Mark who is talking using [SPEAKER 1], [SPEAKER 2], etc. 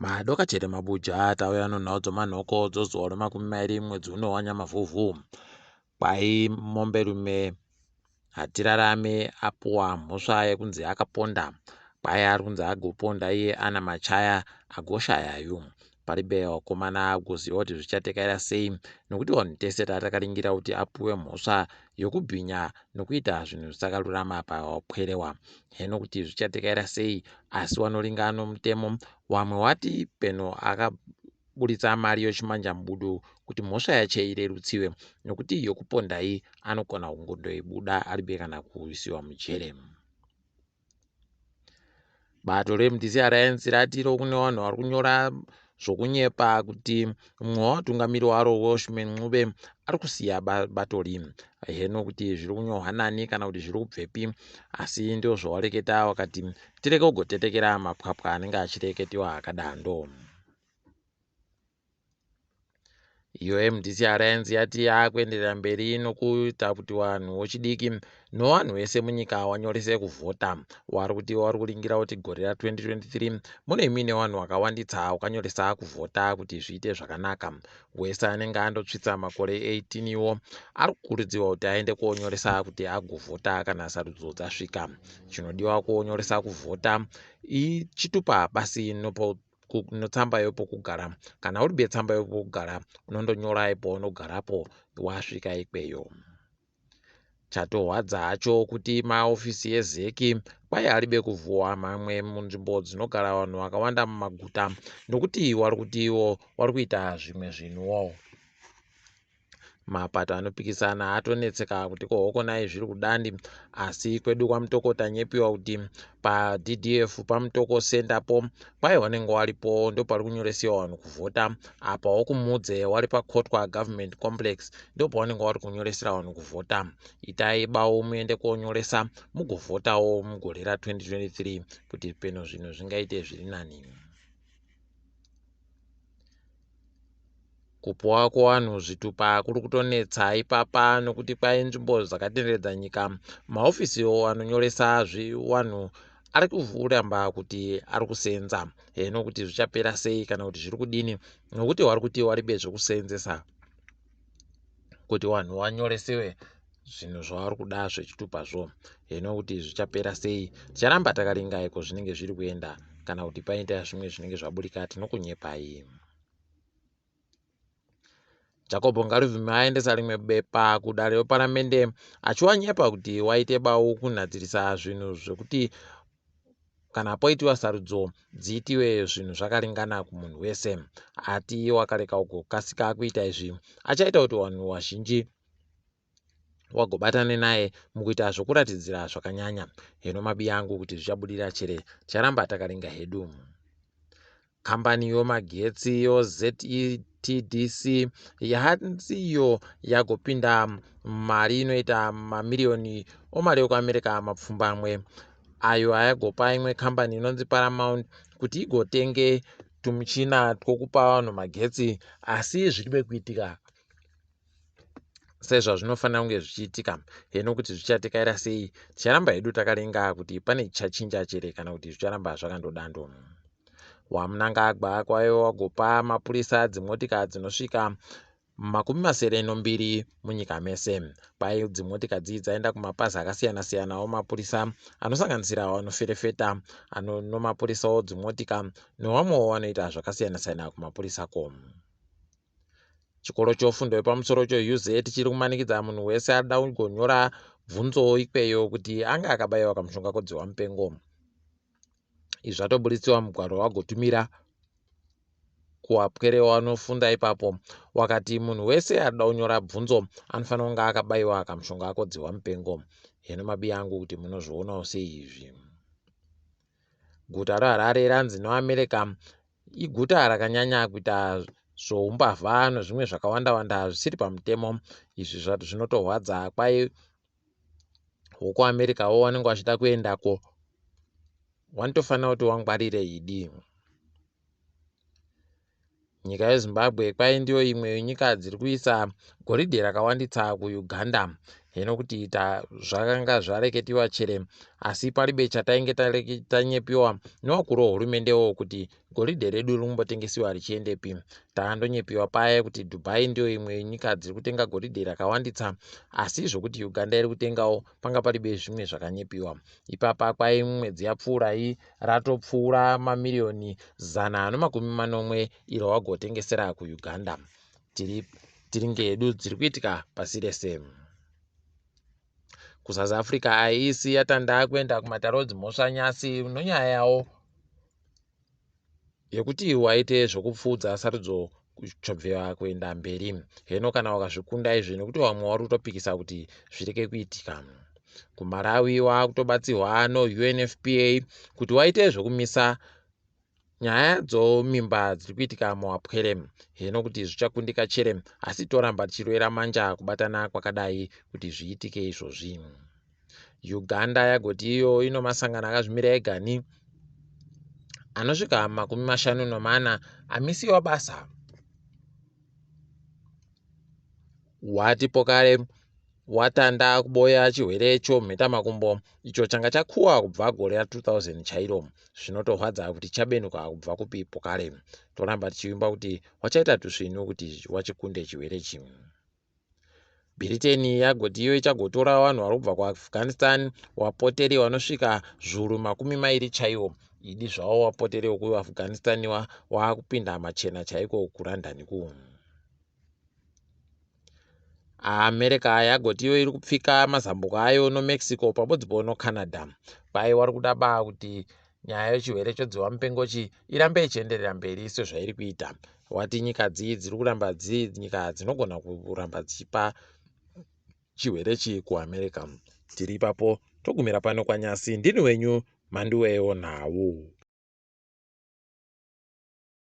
[SPEAKER 1] Madoka chete mabuja tauya nonhau dzomanhoko dzozuva remakumi mairi mwedzi uno wanyamavhuvhu. Kwai momberume Hatirarame apuwa mhosva yekunzi akaponda. Kwai ari kunzi agoponda iye ana Machaya agoshaya yu. Paribe wakomana agoziva kuti zvichatekaira sei nokuti vanhu tese tatakaringira kuti apuwe mhosva yokubhinya nokuita zvinhu zvisakarurama pawapwerewa. Heno kuti zvichatekaira sei asi wanoringa nomutemo wamwe wati peno akaburitsa mari yochimanjamubudu kuti mhosva yache irerutsiwe nokuti yokupondai anogona kungondoibuda aribe kana kuisiwa mujere. Bato reMDC Alliance rati iro kune vanhu vari kunyora zvokunyepa kuti mumwe wevatungamiri waro Welshman Ncube ari kusiya bato ri. Heno kuti zviri kunyorwa nani kana kuti zviri kubvepi asi ndozvawareketa wakati tireke kugotetekera mapwapwa anenge achireketiwa akadando. Iyo mdc Alliance yati yakuenderera mberi nokuita kuti vanhu vechidiki nevanhu vese munyika vanyorese kuvhota. Vari kuti vari kuringira kuti gore ra2023 mune muine vanhu vakawandisa vakanyoresa kuvhota kuti zviite zvakanaka. Wese anenge andotsvitsa makore 18 iwo ari kukurudzirwa kuti aende konyoresa kuti agovhota kana sarudzo dzasvika. Chinodiwa konyoresa kuvhota ichitupa basi nopo netsamba yepokugara. Kana uri betsamba yepokugara unondonyora paunogarapo wasvika ikweyo. Chatorwadza hacho kuti maofisi eZEC kwai aribe kuvhuwa mamwe munzvimbo dzinogara vanhu vakawanda mumaguta nokuti wari kuti iwo wari kuita zvimwe zvinhuwo. Mapato anopikisana atonetseka kuti ko hokonai zviri kudandi asi kwedu kwaMutoko tanyepiwa kuti paDDF paMutoko Centre po kwai wanenge waripo ndopari kunyoresiwa vanhu kuvhota apawo kuMudze wari paKotwa Government Complex ndopawanenge wari kunyoresera vanhu kuvhota. Itai bawo muende konyoresa mugovhotawo mugore ra2023 kuti peno zvinhu zvingaite zviri nani. Kupuwa kwevanhu zvitupa kuri kutonetsa ipapa nokuti kwai nzvimbo dzakatenderedza nyika mahofisiwo anonyoresa zviwanhu ari kuramba kuti ari kusenza heno kuti zvichapera sei kana kuti zviri kudini nokuti wari kuti waribe zvekuseenzesa kuti vanhu vanyoresewe zvinhu zvavari kuda zvechitupazvo heno kuti zvichapera sei ticharamba takaringa iko zvinenge zviri kuenda kana kuti paita zvimwe zvinenge zvaburika tinokunyepai. Jacob Ngarivhume aendesa rimwe bepa kudare reparamende achiwanyepa kuti waite bau kunhadzirisa zvinhu zvekuti kana poitiwa sarudzo dziitiwe zvinhu zvakaringana kumunhu wese. Ati wakareka kukasika kuita izvi achaita kuti vanhu vazhinji wagobatane naye mukuita zvokuratidzira zvakanyanya. Heno mabi angu kuti zvichabudira chere ticharamba takaringa hedu. Kambani yomagetsi yoZETDC yanzi iyo yagopinda mari inoita mamiriyoni omari yokuAmerica mapfumbamwe ayo ayagopa imwe kambani inonzi Paramount kuti igotenge tumuchina twokupa vanhu magetsi asi zviri kuitika sezvazvinofanira kunge zvichiitika. Heno kuti zvichatikaira sei ticharamba hedu takaringa kuti pane chichachinja chere kana kuti zvicharamba zvakandodando. WaMnangagwa kwaive wagopa mapurisa dzimotika dzinosvika 62 munyika mese. Kwai dzimotika dzii dzaenda kumapazi akasiyana siyana omapurisa anosanganisira vanoferefeta nomapurisawo dzimotika newamwewo vanoita zvakasiyana siyana kumapurisa ko. Chikoro chofundo yepamusoro cheUZ chiri kumanikidza munhu wese arida kugonyora bvunzo ikweyo kuti ange akabaiwa kamushonga kodzihwa mupengo. Izvi zvatoburitswa mugwaro wagotumira kuwapwere wanofunda ipapo wakati munhu wese arida kunyora bvunzo anofanira kunge akabaiwa kamushonga akodzihwa mupengo. Heno mabi angu kuti munozvionawo sei izvi. Guta reHarare ranzi neAmerica iguta rakanyanya kuita zvoumbavha nezvimwe zvakawanda wanda zvisiri pamutemo. Izvi zvinotorwadza kwai wokuAmericawo vanenge vachida kuendako wanotofanira kuti wangwarire idi. Nyika yeZimbabwe kwai ndiyo imwe yenyika dziri kuisa goridhe rakawandisa kuUganda. Hino kuti zvakanga zvareketiwa chere, asi paribe chatainge tanyepiwa newakuru wehurumendewo kuti goridhe redu riri kumbotengesiwa richiendepi. Takandonyepiwa paye kuti Dubai ndiyo imwe yenyika dziri kutenga goridhe rakawanditsa, asi zvokuti Uganda iri kutengawo panga paribe zvimwe zvakanyepiwa. Ipapa kwai mwedzi yapfuura iyi ratopfuura mamiriyoni 170 iro wagotengesera kuUganda. Tiri tiri ngedu dziri kuitika pasi rese. KuSouth Africa IEC yatanda kuenda kumatare edzimhosva nyasi nonyaya yawo yekuti waite zvokupfuudza sarudzo kuchobvera kuenda mberi. Heno kana wakazvikunda izvi nekuti vamwe wari kutopikisa kuti zvireke kuitika. KuMalawi wakutobatsirwa noUNFPA kuti waite zvokumisa nyaya dzomimba dziri kuitika muapwere. Heno kuti zvichakundika chere, asi toramba tichiroera manja kubatana kwakadai kuti zviitike izvozvi. Uganda yagoti iyo ino masangano akazvimira egani anosvika 54 amisiwa basa. Wati pokare watanda kuboya chihwere chomhetamakumbo icho changa chakuwa kubva gore ra 2000 chairo. Zvinotorwadza kuti chabenuka kubva kupi pokare. Toramba tichivimba kuti wachaita tusvinu kuti wachikunde chihwere ichi. Bhiriteni yagoti iyo ichagotora vanhu vari kubva kuAfghanistan vapoteri vanosvika 200,000 chaiwo. Idi zvavo vapoteri vekuAfghanistan waakupinda machena chaiko kuLondon ku. America yagoti iyo iri kupfika mazambuko ayo noMexico pabodzipo noCanada. Kwai wari kuda ba kuti nyaya yechirwere chodzihwa mupengo chi irambe ichienderera mberi sezvairi kuita. Wati nyika dzii dziri kuramba dziri nyika dzinogona kuramba dzichipa chirwere chi kuAmerica. Tiri ipapo togumira pano kwanyasi. Ndini wenyu Mhanduwewo Nhau.